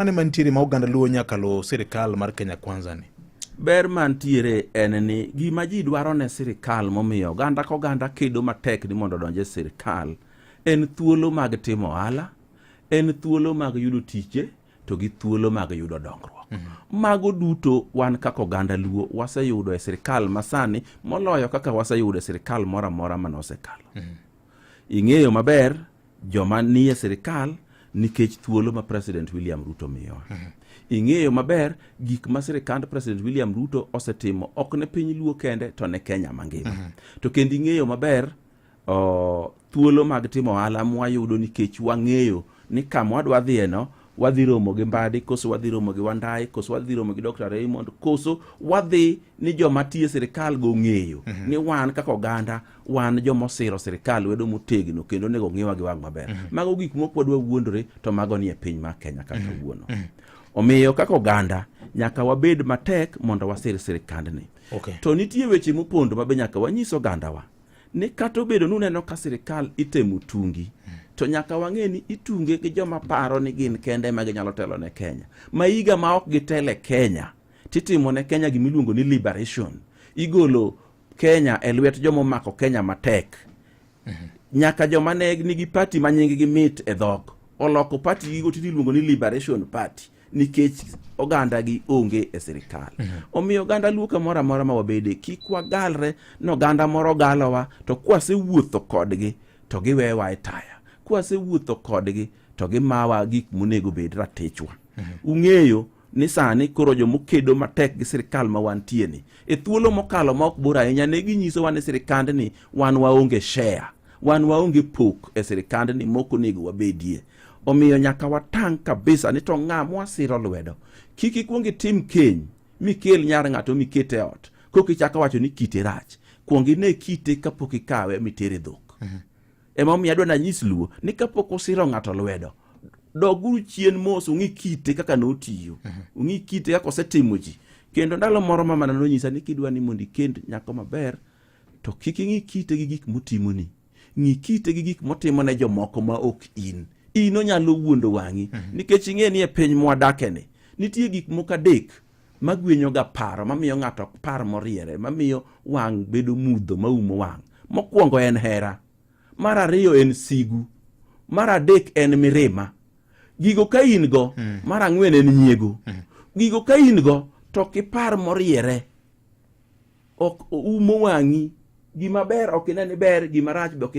Mane mantiere ma oganda Luo nyaka luw sirikal mar Kenya Kwanza ni? Ber mantiere en ni gima ji dwaro ne sirikal momiyo oganda ka oganda kedo matek ni mondo odonj e sirikal en thuolo mag timo ohala, en thuolo mag yudo tije to gi thuolo mag yudo dongruok. Mago duto wan kaka oganda Luo waseyudo e sirikal masani moloyo kaka waseyudo e sirikal moro amora mane osekalo. Ing'eyo maber joma nie sirikal nikech thuolo ma President William Ruto miyowa. Ing'eyo maber gik ma sirikand President William Ruto osetimo ok ne piny Luo kende to ne Kenya mangima. To kendo ing'eyo maber thuolo mag timo ohala mwayudo nikech wang'eyo ni kama wadwa dhiyeno wadhi romo gi Mbadi koso wadhi romo gi Wandayi koso wadhi romo gi Dr. Raymond koso wadhi ni joma tiyo e sirikal go ng'eyo ni wan kaka oganda wan joma osiro sirikal lwedo motegno kendo onego ng'iwa gi wang' maber. Mago gik mok wadwa wuondore to mago nie piny mar Kenya kaka kawuono. Omiyo kaka oganda nyaka wabed matek mondo wasir sirikandni. To nitie weche mopondo ma be nyaka wanyis ogandawa ni kata obedo ni uneno ka sirikal itemo tungi to nyaka wang'e ni itunge gi joma paro ni gin kende ema ginyalo telo ne Kenya. Ma higa ma ok gitele Kenya titimo ne Kenya gimiluongo ni liberation. Igolo Kenya e lwet joma omako Kenya matek. Nyaka joma ne nigi party ma nying gi mit e dhok oloko party gigo tinde iluongo ni Liberation Party nikech oganda gi onge e sirikal. Omiyo oganda Luo kamoro amora ma wabede kik wagalre ni oganda moro galowa to kwasewuotho kodgi to giwewa e taya. Kwasewuotho kodgi to gimawa gik monego bed ratichwa. Ung'eyo ni sani koro jomokedo matek gi sirikal ma wantie ni e thuolo mokalo ma ok bor ahinya ne ginyisowa ni sirikandni wan waonge share, wan waonge pok e sirikandni mok onego wabedie. Omiyo nyaka watang' kabisa ni to ng'a mwasiro lwedo. Kik ikuong itim keny mikel nyar ng'ato miket e ot koka ichako wacho ni kite rach. Kuong ine kite kapok ikawe mitere dhok. Emomiyo adwa nanyis Luo ni kapok usiro ng'ato lwedo, doguru chien mos ung'i kite kaka notiyo, ung'i kite kaka osetimo ji. Kendo ndalo moro mamana nonyisa ni kidwa ni mondo ikend nyako maber to kik ing'i kite gi gik motimoni, ng'i kite gi gik motimo ne jomoko ma ok in. In onyalo wuondo wang'i nikech ing'e ni e piny mwadakeni nitie gik moko adek magwenyo ga paro, mamiyo ng'ato ok par moriere, mamiyo wang' bedo mudho maumo wang'. Mokwongo en hera, mar ariyo en sigu, mar adek en mirima. Gigo ka in go, mar ang'wen en nyiego. Gigo ka in go to ok ipar moriere, ok umo wang'i. Gima ber ok ine ni ber, gima rach be ok.